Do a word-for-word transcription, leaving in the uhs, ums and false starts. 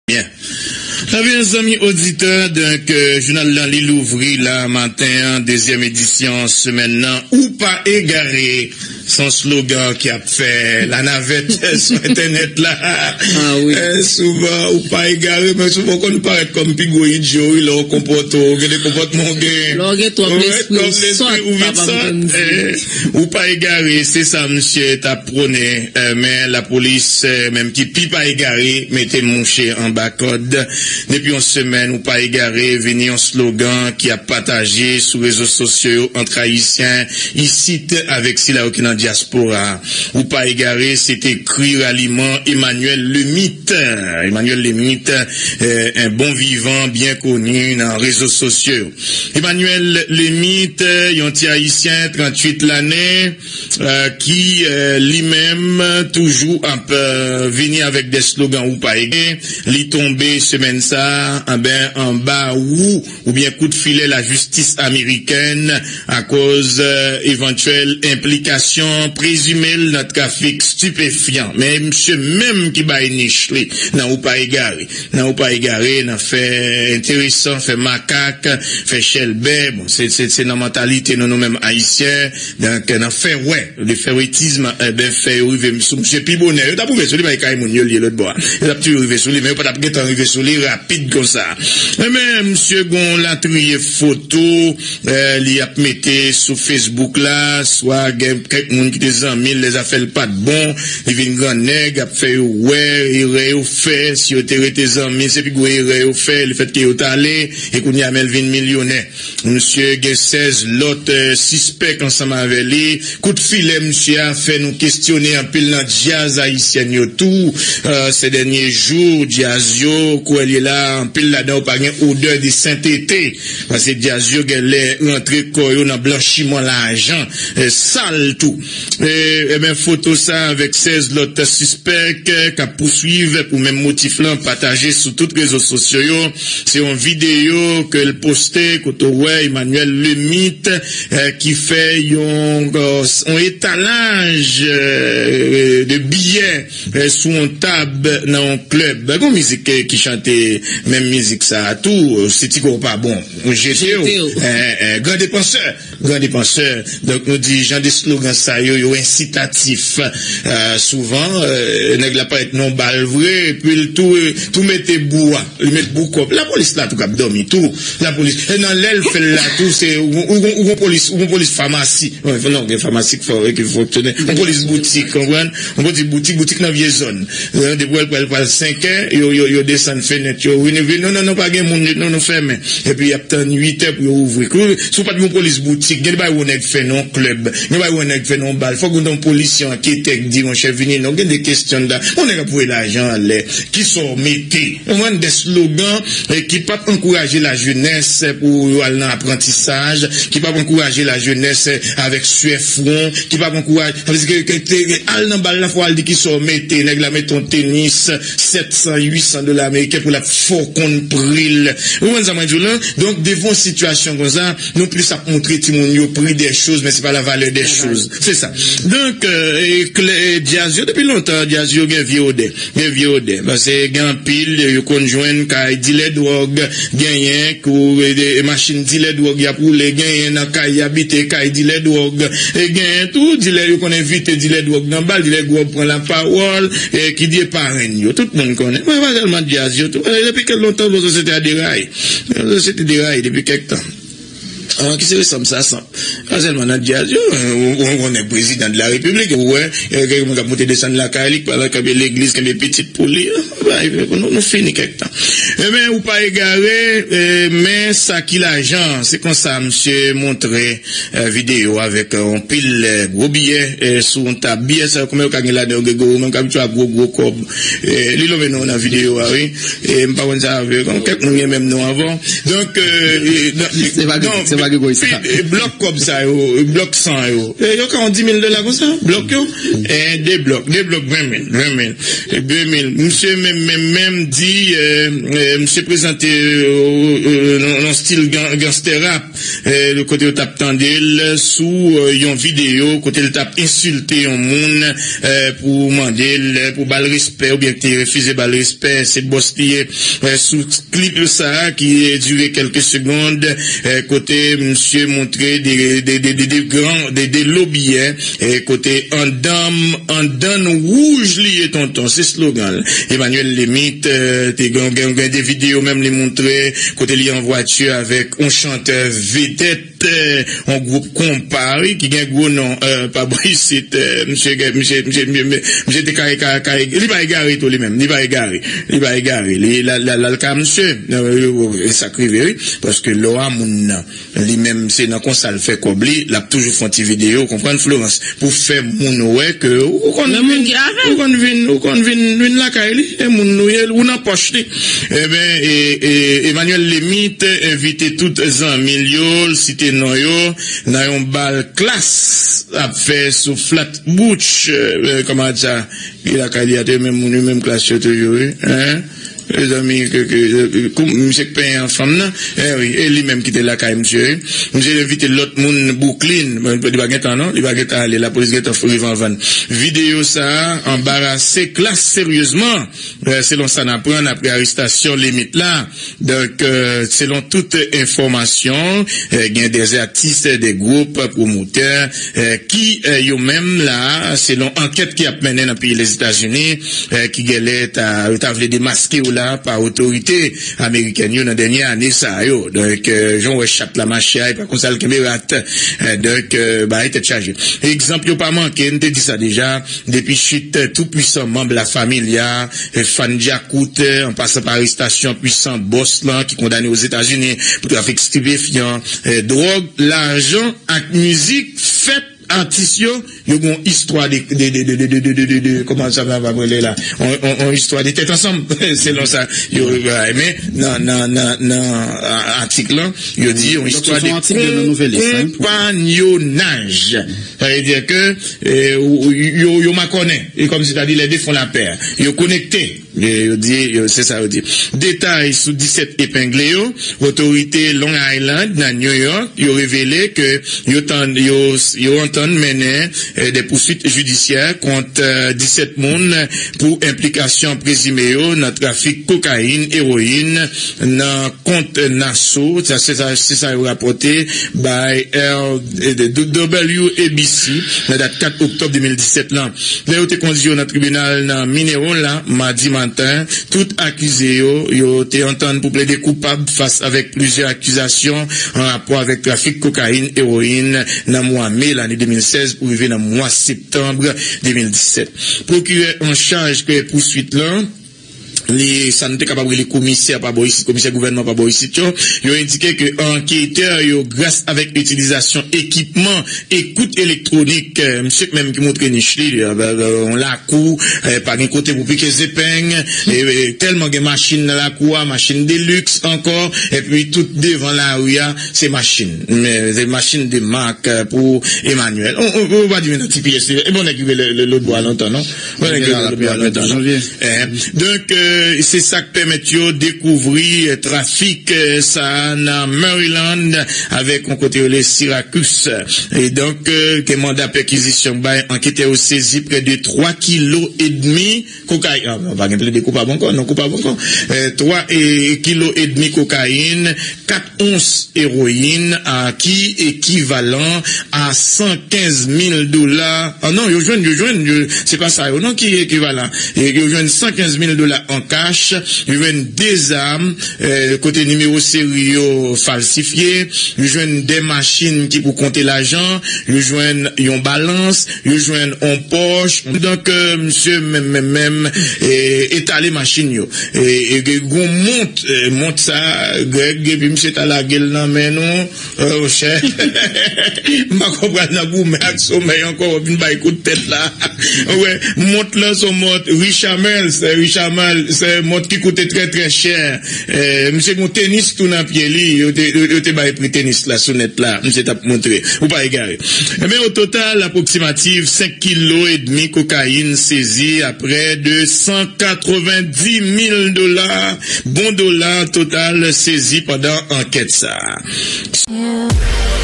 Byen. Ebyen, zanmi oditè, donk, euh, jounal lan li louvri la maten an, dezyèm edisyon semèn nan, Ou pa egare. Se yon slogan ki ap fè lanavèt sou entènèt la. Ah wi. Euh, souvan, ou pa egare, men souvan w konn parèt kòm pi gwo idyo, wi, lè w konpòte w, gen de konpòtman w gen. Lè w gen twòp lespri, ou sòt, Ou vin papa m sòt, konn di. Eh, ou pa egare, se sa misye t ap pwone, eh, men lapolis, eh, menm ki pi pa egare, mete mouche anba kòd. Depi yon semèn, Ou pa egare vini yon slogan ki ap pataje sou rezo sosyo yo ant Ayisyen isit avèk sila yo ki nan dyaspora. Ou pa egare, se te kri raliman Emmanuel Lemit. Emmanuel Lemit, eh, un bon vivant bien connu nan rezo sosyo yo. Emmanuel Lemit, eh, yon ti Ayisyen, tranntuit lane, eh, ki, eh, li menm toujou ap, eh, vini avèk de slogan ou pa egare. Li tonbe semèn sa a, anben, anba wou oubyen kout filè lajistis amerikèn akoz, eh, evantyèl enplikasyon prezime l nan trafik stipefyan. Men misye menm ki bay nich li nan Ou pa egare. Nan Ou pa egare, nan fè enteresan, fè makak, fè chèlbè. Bon, se, se, se nan mantalite nou, nou menm Ayisyen. Donk, nan fè wè, de fè wetizm, enben, fè yo rive sou misye pi bonè. Yo t ap rive sou li, bay kay moun yo li ye lòt bò a. Yo t ap toujou rive sou li, men yo pa t ap gentan rive sou li rapid konsa. Enben, misye gon latriye foto, eh, li ap mete sou Facebook la, swa gen kèk moun ki te zanmi l, lè zafè l pa t bon, li vin grannèg, ap fè yo wè erè yo fè, si yo te rete zanmi, se pi gwo erè yo fè, lefètke yo t ale, e kounye a men l vin milyonè. Misye gen sèz lòt, eh, sispèk ansanm avè li. Kout filè misye a fè nou kesyone anpil nan djaz ayisyèn yo tou. Eh, se dènye jou, djaz yo, kwè l ye la, anpil ladan yo pa gen odè de sentete. Paske djaz yo genlè rantre kò yo nan blanchiman lajan, eh, sal tou. Eh, enben, foto sa avèk sèz lòt sispèk, eh, k ap pouswiv pou menm motif lan, pataje sou tout rezo sosyo yo. Se yon videyo ke l poste kote w wè Emmanuel Lemit, eh, ki fè yon, eh, yon etalaj, eh, de biyè, eh, sou yon tab nan yon klèb. Gon mizik, eh, ki chante menm mizik sa a tou, eh, si ti kò w pa bon, ou jete w. Jete w. Eh, eh, gran depansè. Gran depansè. Donk, nou di jan de slogan sa yo, yo ensitatif. Eh, souvan, eh, nèg la parèt nan bal vre, epi l tou, tou mete bou a. Li met bou kòb. Lapolis la tou k ap dòmi tou. Lapolis. E nan lè l fè l la tou, se ou, ou, ou, ou gon polis, ou gon polis famasi. Non, non, gen famasi k fò, ki fonksyone. Yon polis boutik, konprann? Yon polis boutik, boutik nan vye zòn. Eh, depi w pral, pral senkè, yo, yo, yo desann fenèt, yo vini, vini, non, non, non, pa gen moun, non, non, fèmen. Epi y ap tann uitè pou yo ouvri. Si w pa t gen yon polis boutik, gen de bagay yon nèg fè nan yon klèb, gen bagay yon nèg fè nan yon bal. Fòk gen yon polisye anketè k di, monchè, vini non, gen de kesyon la. Yon nèg ap voye lajan anlè. Kisa w mete? Ou konprann, de slogan, eh, ki p ap ankouraje lajenès pou yo al nan aprantisaj, ki p ap ankouraje lajenès, eh, avèk swè fwon, ki p ap ankouraje, paske ke, ke, al nan bal la, fò al di kisa w mete. Nèg la mete yon tenis sèt san, uit san dola ameriken pou l ap fè w konn pri l. Ou konprann sa mwen di w la? Donk, devan yon sitiyasyon konsa, nou plis ap montre timoun yo prix des choses, men se pa la valeur des choses. Se sa. Donk, eh, e klè, e djaz yo, depi lontan, djaz yo gen vye odè. Gen vye odè. Paske gen anpil, yo konn jwenn kay dilè dwòg, genyen kou, e, e, machin dilè dwòg y ap woule, genyen nan kay y abite, kay dilè dwòg. E genyen tou, dilè yo konn envite dilè dwòg nan bal, dilè dwòg pran lapawòl, e, ki de parenn yo. Tout moun konnen. Mwen pa sèlman djaz yo tou. E, depi kèk lontan, bon, sosyete a deraye. Sosyete deraye depi kèk tan. Ah, ki se resanm sa, sanm? Pa sèlman nan djaz yo, ou, ou, ou konnen prezidan de la repiblik, ou wè, eh, gen moun k ap monte desann lakay li, k pral kanpe legliz, kenbe pitit pou li. Ah, bay, nou, nou fini kèk tan. Ebyen, ou pa egare, eh, men sa ki lajan, se konsa misye montre, eh, videyo avèk, eh, yon pil, eh, gwo biyè, eh, sou yon tab. Biyè sa yo, konbyen yo ka gen ladan yo, Gregory, ou menm k abitye a gwo, gwo kòb? Eh, li lonmen non nan videyo a, wi. Eh, m pa konn sa avè w. Kèk moun gen menm non avè w. Donk, eh, eh, nan, se pa Gregory, se pa Gregory, sa. Pi, eh, blòk kòb sa yo, blòk san yo. Eh, yo ka yon dis mil dola konsa, blòk yo. Eh, de blòk, de blòk ven mil, ven mil. Eh, de mil. Misye menm, menm, menm di, eh, Misye prezante nan yon stil gangstè rap, kote yo t ap tande l sou yon videyo kote l t ap ensilte yon moun pou mande l pou ba l respè oubyen ki te refize ba l respè. Se bòs li ye. Sou klip sa a ki dire kèlke segonn, kote misye montre de, de, de, de, de gran, de, de lobiyè, kote andanm, andann wouj li ye tonton, se slogan l. Emmanuel Limite te gen, gen, gen de videyo menm li montre kote li an vwati avèk yon chantè vedèt, yon gwoup konpa wi, ki gen gwo non pa bò isit. Misye, misye, misye, misye, misye te kay, kay, kay, li pa egare tou li menm, li pa egare, li pa egare, li la, la, la l ka misye. E sa k rive wi, paske lè w a moun nan li menm se nan konsa l fè kòb li, l ap toujou fè yon ti videyo, w konprann Florence, pou fè moun wè ke ou konn vin, ou konn vin, ou konn vin, vin lakay li, e moun nou ye, ou nan pòch li. Ebyen, e, e, Emmanuel Limite envite tout zanmi l yo, l site non yo, nan yon bal klas ap fè sou Flatbush, kòman sa, ki lakay li a, te menm moun yo, menm klas yo toujou, wi, hein? Mezanmi, ke, ke, ke, kou, misye k penyen an fanm nan, eh wi, e li menm ki te lakay misye, wi. Misye envite lòt moun Brooklyn, bon, li pa gen tan non, li pa gen tan ale, lapolis gen tan rive anvan l. Videyo sa a anbarase klas seryezman, selon sa n aprann apre arestasyon Limite la. Donk, selon tout enfòmasyon, gen de atis, de gwoup, pwomotè, ki yo menm la, selon ankèt ki ap mennen nan peyi Lèzetazini, ki genlè ta, yo ta vle demaske yo la pa otorite amerikèn yo nan dènye ane sa yo. Donk, jan w wè chat la mache a, e pa konsa l kenbe rat. Donk, bagay tèt chaje. Egzanp yo pa manke, n te di sa deja, depi chit tou pwisan manm La Familia, Fan Djakout, an pasan pa arestasyon pwisan bòs lan ki kondane Ozetazini pou trafik stipefyan, dwòg, lajan ak mizik, fèt atis yo, yo gen yon istwa de, de, de, de, kòman sa va, va rele la, yon, yon, yon istwa de tèt ansanm, selon sa yo, men nan, nan, nan, nan atik lan, yo di yon istwa de konpanyonaj. Sa vle di ke, e, ou, ou, yo, yo makònen, e kòmsitadi les deux font la paire, yo konekte. E, yo di, yo, se sa yo di. Detay sou disèt epengle yo, otorite Long Island nan New York, yo revele ke yo tann, yo, yo antann mennen, e, de pouswit jidisyè kont, e, disèt moun pou enplikasyon prezime yo nan trafik kokayin, ewoyin, nan kont Nassau, sa, se sa, se sa yo rapòte bay, e, W A B C nan dat kat oktòb de mil disèt lan. Lè yo te kondui yo nan tribinal nan Mineola, madi maten, tout akize yo, yo te antann pou plede koupab fas avèk plizyè akizasyon an rapò avèk trafik kokayin, ewoyin nan mwa me lane de mil sèz pou rive nan mwa septanm de mil disèt. Pwokirè an chaj ke pouswit lan, li, sa nou te kapab rele komisè pa bò isit, komisè gouvènman pa bò isit yo, yo endike ke anketè yo, gras avèk itilizasyon ekipman ekout elektwonik, e, misye menm ki montre nich li, e, e, e, yon lakou, e, pa gen kote pou pike zepeng, e, e, tèlman gen machin nan lakou a, machin de liks ankò, epi tout devan lari a, se machin. Men, se machin de mak, e, pou Emmanuel. On, on, on pa di men nan ti pyès li. E bon, nèg rive lè, lè, lòt bò a lontan, non? Bon, nèg rive lòt bò a lontan, non? Eh, donk, e, se sa k pèmèt yo dekouvri, e, trafik, e, sa a nan Maryland avèk yon kote yo rele Syracuse. E donk, e, gen manda pèkizisyon bay anketè yo sezi prè de twa kilo edmi kokayin. Ah, pa gen plede koupab ankò, non koupab ankò. E, twa, e, kilo edmi kokayin, kat ons ewoyin, a, ki ekivalan a san kenz mil dola. Ah, non, yo jwenn, yo jwenn, yo, se pa sa yo, non, ki ekivalan. E, yo jwenn san kenz mil dola an kach, yo jwenn de zam, e, kote nimewo seri yo falsifye, yo jwenn de machin ki pou konte lajan, yo jwenn yon balans, yo jwenn yon pòch. Donk, e, misye menm, menm, menm, e, etale machin yo. E, e, gen yon mont, e, mont sa, Greg, epi misye ta lage l nan men nou. E, monchè. M pa konprann nan goumen ak somèy ankò, w ap vin bay kout tèt la. Wè, mont lan se yon mont Richard Miles, e, Richard Miles, Mont ki koute trè trè chè. Misye gen tenis tou nan pye li. Yo te bay pri tenis la sou nèt la. Misye t ap montre. Ou pa egare. Ebyen, o total, apwoksimativ senk kilo edmi kokayin sezi a prè de san katrevendi mil dola. Bon dola total sezi pandan ankèt sa a.